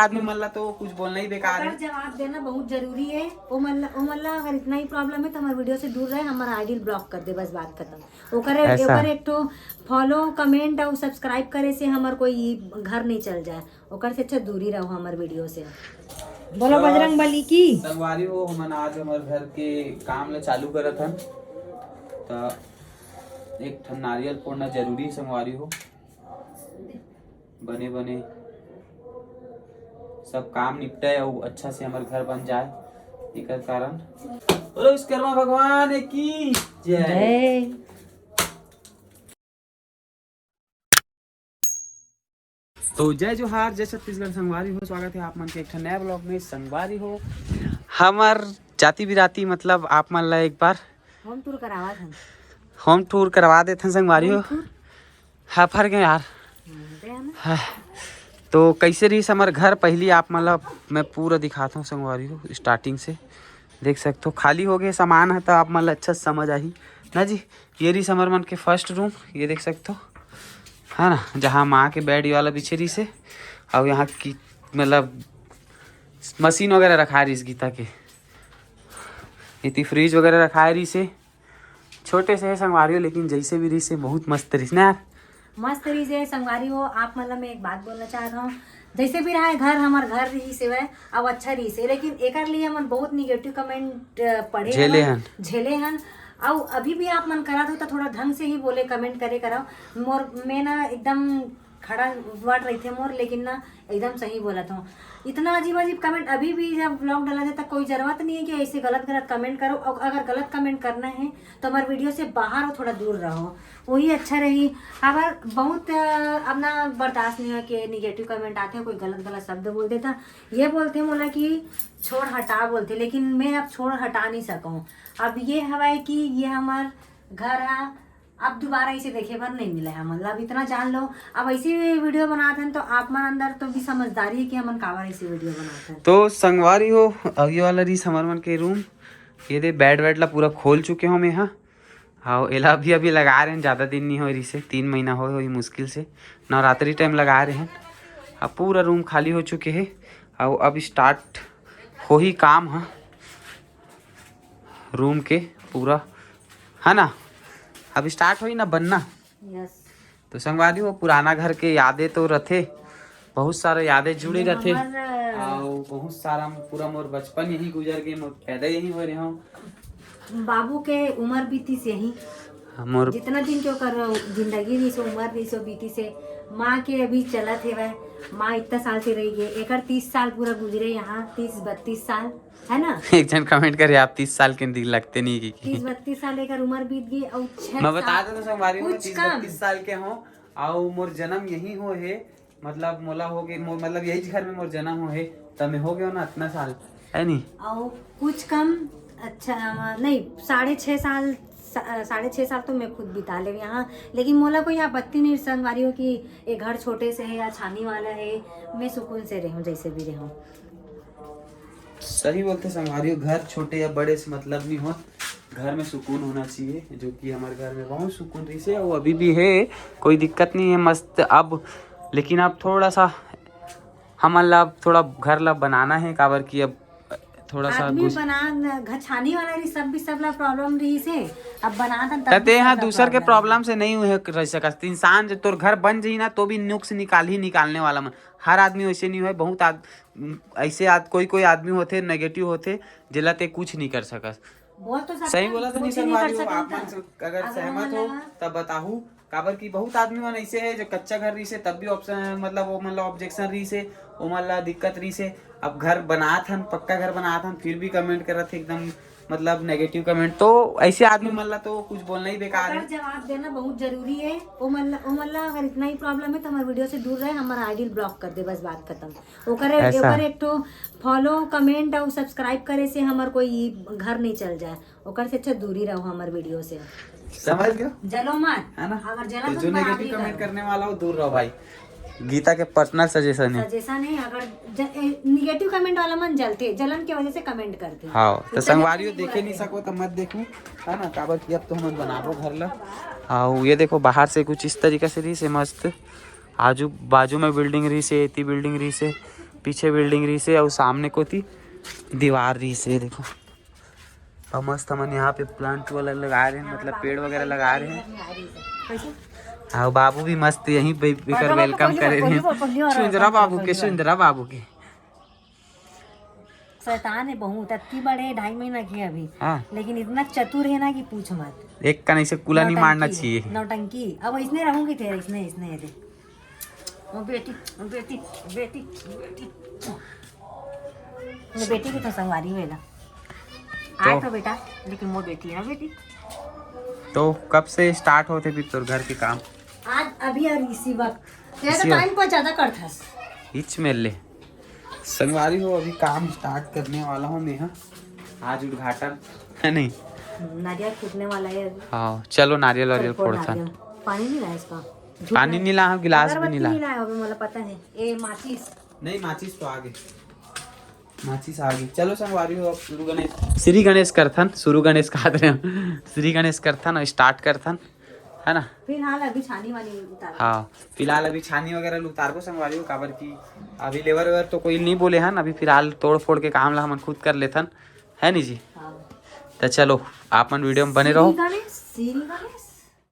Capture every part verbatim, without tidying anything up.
आदमी मन ला तो कुछ बोलना ही बेकार है। जवाब देना बहुत जरूरी है। वो मन ला, वो मन ला अगर इतना ही प्रॉब्लम है तो हमारे वीडियो से दूर रहे, हमारा आईडी ब्लॉक कर दे, बस बात खत्म। ओकर ऐसा। ओकर एक ठो फॉलो, कमेंट और सब्सक्राइब करे से हमार कोई घर नहीं चल जाए, ओकर से अच्छा दूरी रहो हमार वीडियो से। बोलो तो बजरंग बली की। संगवारी हो, हमन आज हमर घर के काम ला चालू करत हन, त एक ठन नारियल फोड़ना जरूरी है संगवारी हो। बने बने सब काम निपटे अउ अच्छा से हमर घर बन जाए, एकर कारण बोलो विश्वकर्मा भगवान की जय। जय। तो जय जोहार, जय छत्तीसगढ़ संगवारी हो, स्वागत है आप मन के एक ठन नया ब्लॉग में। संगवारी हो, हमर जाति बिराती मतलब आप मन ला एक बार होम टूर करावत हन। होम टूर करवा देथन संगवारी हो। Home tour? हाँ, फर गए यार। हाँ, तो कैसे रहिस हमर घर, पहली आप मन ला मैं पूरा दिखाता हूँ संगवारी हो, स्टार्टिंग से। देख सकते हो खाली हो गए सामान है, तो आप मन ला अच्छा समझ आही ना जी। ये रहिस हमर मन के फर्स्ट रूम, ये देख सकते हो, है ना, जहाँ माँ के बेड वाला बिछे रहिस है। और यहाँ की मतलब मशीन वगैरह रखा रहिस गीता के। इतनी फ्रिज वगैरह रखा रहिस है। छोटे से है संगवारी हो, लेकिन जैसे भी रहिस है बहुत मस्त रहिस ना यार। मस्त रहिस है संगवारी हो। आप मन ला मैं एक बात बोलना चाहत हूँ, जैसे भी रहा है घर, हमार घर रहिस है, अब अच्छा रहिस है, लेकिन एकर लिए हमन बहुत निगेटिव कमेंट पढ़े झेले हन, हन। झेले हन। अउ अभी भी आप मन करत हो तो थोड़ा ढंग से ही बोले, कमेंट करे करो। मोर मैं ना एकदम खड़ा वर्ड रहिथे मोर, लेकिन ना एकदम सही बोलत हूँ। इतना अजीब अजीब कमेंट अभी भी जब ब्लॉग डाला जाता, कोई जरूरत नहीं है कि ऐसे गलत गलत कमेंट करो। और अगर गलत कमेंट करना है तो हमारे वीडियो से बाहर हो, थोड़ा दूर रहो, वही अच्छा रही। अगर बहुत अ, अब ना बर्दाश्त नहीं हो कि निगेटिव कमेंट आते हैं, कोई गलत गलत शब्द बोल देता, ये बोलते मोला कि छोड़ हटा बोलते, लेकिन मैं अब छोड़ हटा नहीं सकूँ। अब ये हवा है कि ये हमार घर है, अब दोबारा इसे देखे बर नहीं मिले है। मतलब इतना जान लो, अब ऐसी वीडियो बनाते हैं तो आप मन अंदर तो भी समझदारी है कि हमन काबर ऐसी वीडियो बनाते हैं। तो संगवारी हो, अब ये वाला रहिस हमर मन के रूम, ये दे बेड वेड ला पूरा खोल चुके हो मैं, हाँ। हाँ, एला अभी अभी लगा रहे हैं, ज़्यादा दिन नहीं हो रहिस है, तीन महीना हो होही मुश्किल से, नवरात्रि टाइम लगा रहे हैं। अब पूरा रूम खाली हो चुके हैं। अब अब स्टार्ट होही काम, हाँ, रूम के पूरा, है ना, अब स्टार्ट होही ना बनना। यस। तो संगवारी हो, पुराना घर के यादें तो रथे, बहुत सारा यादें जुड़े ये रथे। हमर, अ, अउ बहुत सारा पूरा मोर बचपन यही गुजर गए, मोर पैदा यही हो रहे हूँ। बाबू के उम्र बीतीस यही, मोर जितना दिन के ओकर जिंदगी रहिस, उम्र रहिस, वो बीतीस हे। माँ के अभी चलत हेवय, माँ इतना साल से रही गए, एकर तीस साल पूरा गुजरे यहाँ, तीस बत्तीस साल, है ना? एक जन कमेंट करे, "आप तीस साल के दिन लगते नहीं" कि तीस बत्तीस साल एकर उम्र बीत गई। और छह मैं बता साल देता हूँ संगवारी हो, कुछ तीस कम। बत्तीस साल के हो, और मोर जन्म यही हो है, मतलब मोला हो गए, मो-, मतलब यही घर में मोर जन्म हो है, तब मैं हो गया ना इतना साल, है नहीं? और कुछ कम, अच्छा, नहीं, साढ़े छः साल, सा-, साढ़े छः साल तो मैं खुद बिता ले यहाँ, लेकिन मोला कोई आपत्ति नहीं संगवारी हो कि ये घर छोटे से है या छानी वाला है, मैं सुकून से रहूँ जैसे भी रहूँ। सही बोलते संगवारी हो, घर छोटे या बड़े से मतलब नहीं हो, घर में सुकून होना चाहिए, जो कि हमारे घर में बहुत सुकून रहिस हे, वो अभी भी है, कोई दिक्कत नहीं है, मस्त। अब लेकिन अब थोड़ा सा हमन ला अब थोड़ा घर ला बनाना है, काबर कि अब थोड़ा सा आदमी गुस- बना न-, घछानी वाला रही, सब भी सब ला प्रॉब्लम रहिस हे, अब बना दन तब तते भी हाँ सब ला दूसर के प्रॉब्लम प्रॉब्लम से नहीं हुए रह सकत। इंसान जब तोर घर बन जाही ना, तो भी नुक्स निकाल ही निकालने वाला मन। हर आदमी वैसे नहीं होए, बहुत आद-, ऐसे आद-, कोई कोई आदमी होथे नेगेटिव होथे, जेला ते कुछ नहीं कर सकस। बोल तो सकता सही है, बोला तो कुछ नहीं नहीं कर सकता। आप मन से अगर अगर सहमत हो, तब बताहू, काबर कि बहुत आदमी मन ऐसे है जो कच्चा घर रहिस हे, तब भी ऑप्शन, मतलब वो मन ला ऑब्जेक्शन रहिस हे, वो मन ला दिक्कत रहिस हे। अब घर बनात हन, पक्का घर बनात हन, फिर भी कमेंट करत हे एकदम, मतलब नेगेटिव कमेंट। तो ऐसे आदमी मन ला तो कुछ बोलना ही बेकार है। जवाब देना बहुत जरूरी है। वो मन ला, वो मन ला अगर इतना ही प्रॉब्लम है तो हमारे वीडियो से दूर रहे, हमारा आईडी ब्लॉक कर दे, बस बात खत्म। ओकर ऐसा। ओकर एक ठो फॉलो, कमेंट और सब्सक्राइब करे से हमार कोई घर नहीं चल जाए, ओकर से अच्छा दूरी रहो हमार वीडियो से। समझ गयो? जलो मत। है ना? अगर जला तो जो नेगेटिव कमेंट करने वाला हो दूर रहो भाई। गीता के पर्सनल सजेशन है। सजेशन है, अगर निगेटिव कमेंट वाला मन जलते, जलन के वजह से कमेंट करते। हाँ, तो संगवारी हो देखे नहीं सको तो मत देखू, है ना? काबर कि अब तो हम बनाबो घर ला। हाँ, ये देखो बाहर से कुछ इस तरीका से रहिस हे मस्त, आजू बाजू में बिल्डिंग रहिस हे, एती बिल्डिंग रहिस हे, पीछे बिल्डिंग रहिसे अउ सामने कोती दीवार रहिसे, देखो। अउ मस्त हमन यहाँ पे प्लांट वाला लगा रहे हैं, मतलब पेड़ वगैरह लगा रहे हैं। हाँ, बाबू भी मस्त यहीं पे एकर वेलकम करे रहे हैं। सुंदरा बाबू के, सुंदरा बाबू के। शैतान है बहुत, अत्ती बड़े, ढाई महीना के अभी। हाँ। लेकिन इतना चतुर है ना कि पूछ मत। एक कन ऐसे कुला नहीं मारना चाहिए। नौटंकी। अब इसने रहूंगी तेरे, इसने, इसने ये दे। ओ बेटी, ओ बेटी, बेटी, बेटी। मैं बेटी की तो संगवारी में ना। तो आए तो बेटा, लेकिन वो बेटी है ना बेटी। तो कब से स्टार्ट होते फिर तोर घर के काम? आज अभी और इसी वक्त। ये तो इसी वक्त। टाइम पर ज्यादा करथस। इच में ले। संगवारी हो, अभी काम स्टार्ट करने वाला हूँ मैं, हाँ। आज उद्घाटन है नहीं? नारियल फूटने वाला है अभी। हाँ, चलो नारियल वारियल फोड़, फोड़ फोड़थन। नारियल। पानी नहीं लाया इसका। झूठ पानी नहीं। नहीं लाया, गिलास भी नहीं अगरबत्ती लाया। नहीं लाया अभी, मुझे पता है। ए, माचिस। नहीं, माचिस तो आ गई। माचिस आ गई। चलो संगवारी हो, अब शुरू गणेश, श्री गणेश करथन, शुरू गणेश कहत रहे हम। श्री गणेश करथन और स्टार्ट करथन, है ना? फिलहाल अभी छानी वानी उतार। हाँ, फिलहाल अभी छानी वगैरह उतारबो संगवारी हो, काबर कि अभी लेबर वेबर तो कोई नहीं बोले हन, अभी फिलहाल तोड़ फोड़ के काम ला हमन खुद कर लेथन, है नी जी? हाँ। तो चलो, आप मन वीडियो में बने रहो। श्री गणेश, श्री गणेश।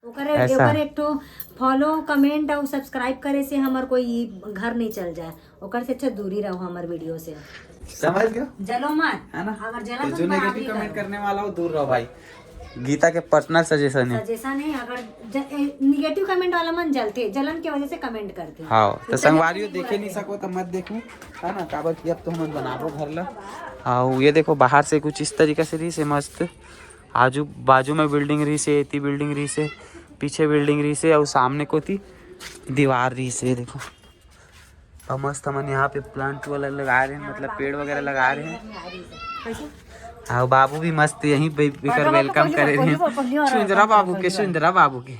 ओकर, ऐसा। ओकर एक ठो फॉलो, कमेंट और सब्सक्राइब करे से हमर कोई घर नहीं चल जाए, ओकर से अच्छा दूरी रहो हमर वीडियो से। समझ गयो? जलो मत। है ना? अगर जलन तो तो जो बना नेगेटिव भी कमेंट करो। करने वाला हो, दूर रहो भाई। गीता के पर्सनल सजेशन है। सजेशन है, अगर ज-, ए, नेगेटिव कमेंट वाला मन जलते, जलन के वजह से कमेंट करते। हाँ, तो इससे संगवारी हो, नेगेटिव देखे नहीं बोलते। सको तो मत देखो, है ना? काबर कि अब तो हमन बनाबो घर ला। हाँ, ये देखो बाहर से कुछ इस तरीका से रहिसे मस्त। आजू बाजू में बिल्डिंग रहिसे, एती बिल्डिंग रहिसे, पीछे बिल्डिंग रहिसे, अउ सामने कोती दीवार रहिसे, देखो। अउ मस्त हमन यहाँ पे प्लांट वाला लगा रहे हैं, मतलब पेड़ वगैरह लगा रहे हैं। हाँ, बाबू भी मस्त यहीं पे एकर वेलकम करे रहे हैं। सुंदरा बाबू के, सुंदरा बाबू के।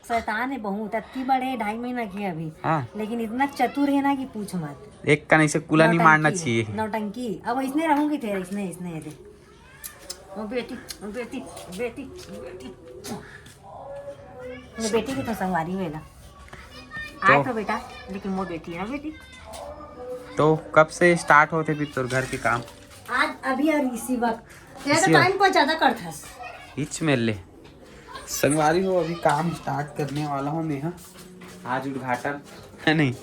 शैतान है बहुत, अत्ती बड़े, ढाई महीना के अभी। हाँ। लेकिन इतना चतुर है ना कि पूछ मत। एक कन ऐसे कुला नहीं मारना चाहिए। नौटंकी। अब इसने रहूंगी तेरे, इसने, इसने ये दे। ओ बेटी, ओ बेटी, बेटी, बेटी। मैं बेटी की तो संगवारी में ना। तो आए तो बेटा, लेकिन वो बेटी है ना बेटी। तो कब से स्टार्ट होते फिर तोर घर के काम? आज अभी और इसी वक्त। ये तो इसी वक्त। टाइम पर ज्यादा करथस। इच में ले। संगवारी हो, अभी काम स्टार्ट करने वाला हूँ मैं, हाँ। आज उद्घाटन है नहीं?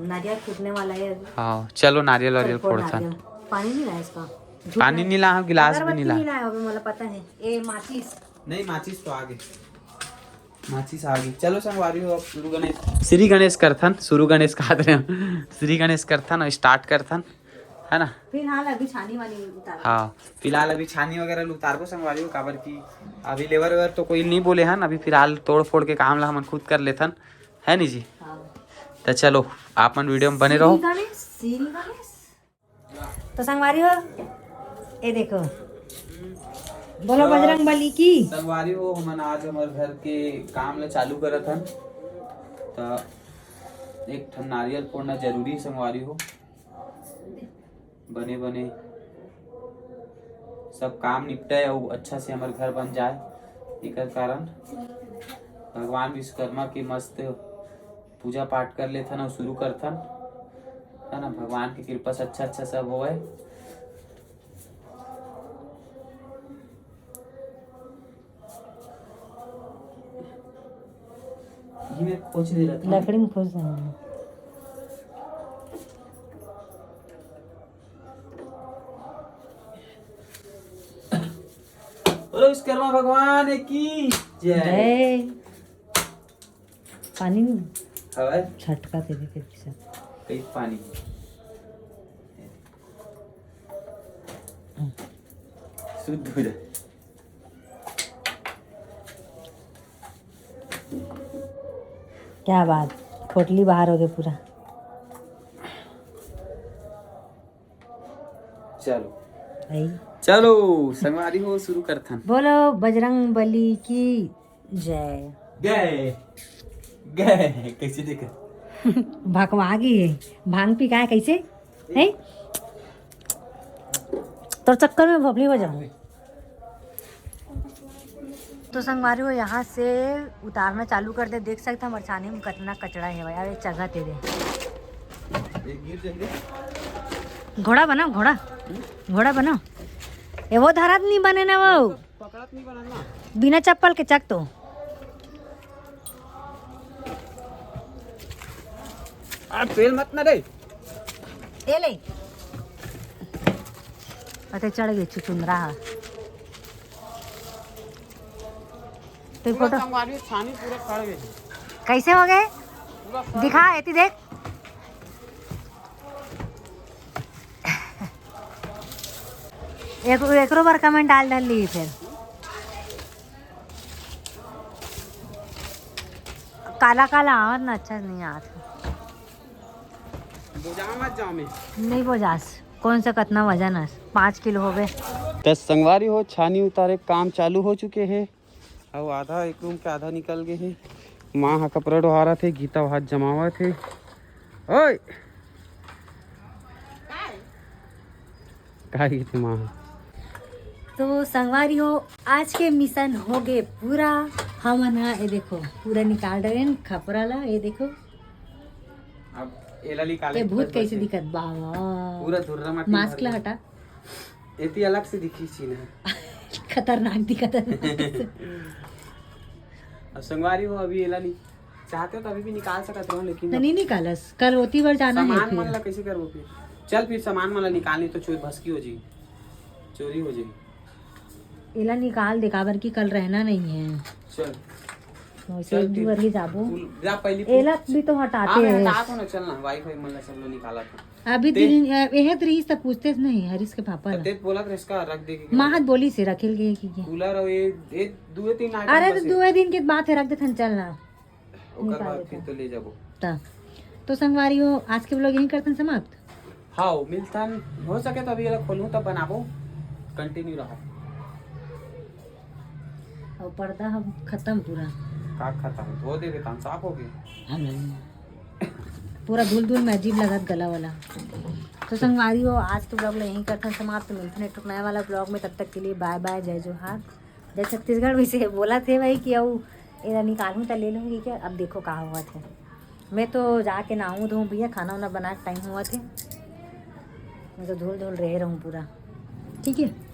नारियल फूटने वाला है अभी। हाँ, चलो नारियल वारियल फोड़, फोड़ फोड़थन। नारियल। पानी नहीं लाया इसका। झूठ पानी नहीं। नहीं लाया, गिलास भी नहीं अगरबत्ती लाया। नहीं लाया अभी, मुझे पता है। ए, माचिस। नहीं, माचिस तो आ गई। माचिस आ गई। चलो संगवारी हो, अब शुरू गणेश, श्री गणेश करथन, शुरू गणेश कहत रहे हम। श्री गणेश करथन और स्टार्ट करथन, है ना? फिलहाल अभी छानी वानी उतार। हाँ, फिलहाल अभी छानी वगैरह उतारबो संगवारी हो, काबर कि अभी लेबर वेबर तो कोई नहीं बोले हन, अभी फिलहाल तोड़ फोड़ के काम ला हमन खुद कर लेथन, है नी जी? हाँ। तो चलो, आप मन वीडियो में बने रहो। श्री गणेश, श्री गणेश। तो संगवारी हो, ये देखो, बोलो तो बजरंग बली की। संगवारी हो, हमन आज हमर घर के काम ला चालू करत हन। तो एक ठन नारियल फोड़ना जरूरी है संगवारी हो, बने बने सब काम निपटे अउ अच्छा से हमर घर बन जाए। एकर कारण भगवान विश्वकर्मा के मस्त पूजा पाठ कर लेथन अउ शुरू करथन, है ना? भगवान के कृपा से अच्छा अच्छा सब होवय। इमे खोज दे रहा था। लकड़ी में खोज रहा हूँ। बोलो विश्वकर्मा भगवान की जय। जय। पानी नहीं। हवा है? छटका तेरे के पीछे। कई पानी। शुद्ध हो जाए। क्या बात, पोटली बाहर हो गए पूरा। चलो। भाई। चलो, संगवारी हो, शुरू करथन। बोलो बजरंग बली की जय। गए। गए। कैसे देखा? भकवा गई है। भांग पी का है, कैसे? है? तोर चक्कर में बबली हो जाऊँ। तो संगवारी हो, यहाँ से उतारना चालू कर दे। देख सकते हमारे छानी में कितना कचरा है भाई। अरे चघत हे रे। घोड़ा बनाओ, घोड़ा, घोड़ा बनाओ। ए, वो धरत नहीं बने ना वो। पकड़त नहीं बना ना। बिना चप्पल के चक तो। आ, तेल मत ना रे। ए ले। अते चढ़ गई चुचुंदरा हा। तो पूरा फोटो संगवारी छानी पूरा सड़ गई। कैसे हो गए? पूरा सड़ दिखा, गई। एती देख। एक, एकरो बार कमेंट डाल डाल ली फिर। काला काला और ना अच्छा नहीं आता। बोझा मत जाओ में। नहीं बोझास। कौन सा कतना वजन है? पाँच किलो होबे। त संगवारी हो, छानी उतारे काम चालू हो चुके हे। अउ आधा एक रूम के आधा निकल गए हे। माँ हा कपड़ा डोहारत हे, गीता भात जमावत हे। ओए! का गीत माँ? तो संगवारी हो, आज के मिशन हो गए पूरा। हमन हा, ये देखो, पूरा निकाल डरेन खपरा ला, ये देखो। अब एला निकाले ये भूत बस कैसे बचे। दिखत बा? पूरा धुर्रा माटी मास्क भर ला गया। हटा। एती अलग से दिखी चीन है। खतरनाक दिखत है। अब संगवारी हो, अभी एला नहीं चाहते हो तो अभी भी निकाल सकत रहो, लेकिन तो नहीं निकालस, कल ओती बर जाना है सामान फिर। मन ला कैसे करबो फिर? चल फिर सामान मन ला निकाल, नहीं तो चोरी भसकी हो जाई, चोरी हो जाई। एला निकाल दे, काबर कि कल रहना नहीं है। चल। वैसे चल एक दो फिर। बार ही जाबो। तू जा पहली एला पूछ। भी तो हटाते हाँ, मैं हैं। हटा को ना, चल ना, वाईफाई मन ला सब लोग निकाला था। अभी ते दिन, अ, एहत रहीस त पूछते नहीं, हरीश के पापा ला। ते बोलत रहे इसका रख दे के माँ हाथ बोली से रखेल गए कि क्या? कूलर और ये, ये दो तीन आइटम अरे बस तो है। दो दिन के बात है, रख देथन, चल ना। ओकर निकाल बाद देथन। फिर तो ले जाबो। ता। तो संगवारी हो, आज के vlog यहीं करथन समाप्त। हाँ, मिलथन, हो सके तो अभी एला खोलूँ तब बनाबो, कंटिन्यू रहा। और पर्दा हम खत्म पूरा। का खत्म? धो देबे, काम साफ हो गए। हम पूरा धूल धूल में अजीब लगत गला वाला। तो संगवारी हो, आज के vlog ला यहीं करथन समाप्त। मिलथन एक ठो नया वाला vlog में, तब तक के लिए बाय बाय, जय जोहार, जय छत्तीसगढ़। वैसे बोला थे भाई कि अउ एला निकालूँ त ले लूँगी क्या? अब देखो का हुआ थे। मैं तो जाके नहाऊँ धोऊँ भैया, खाना वाना बना के टाइम हुआ थे। मैं तो धूल धूल रह रहूँ पूरा, ठीक है।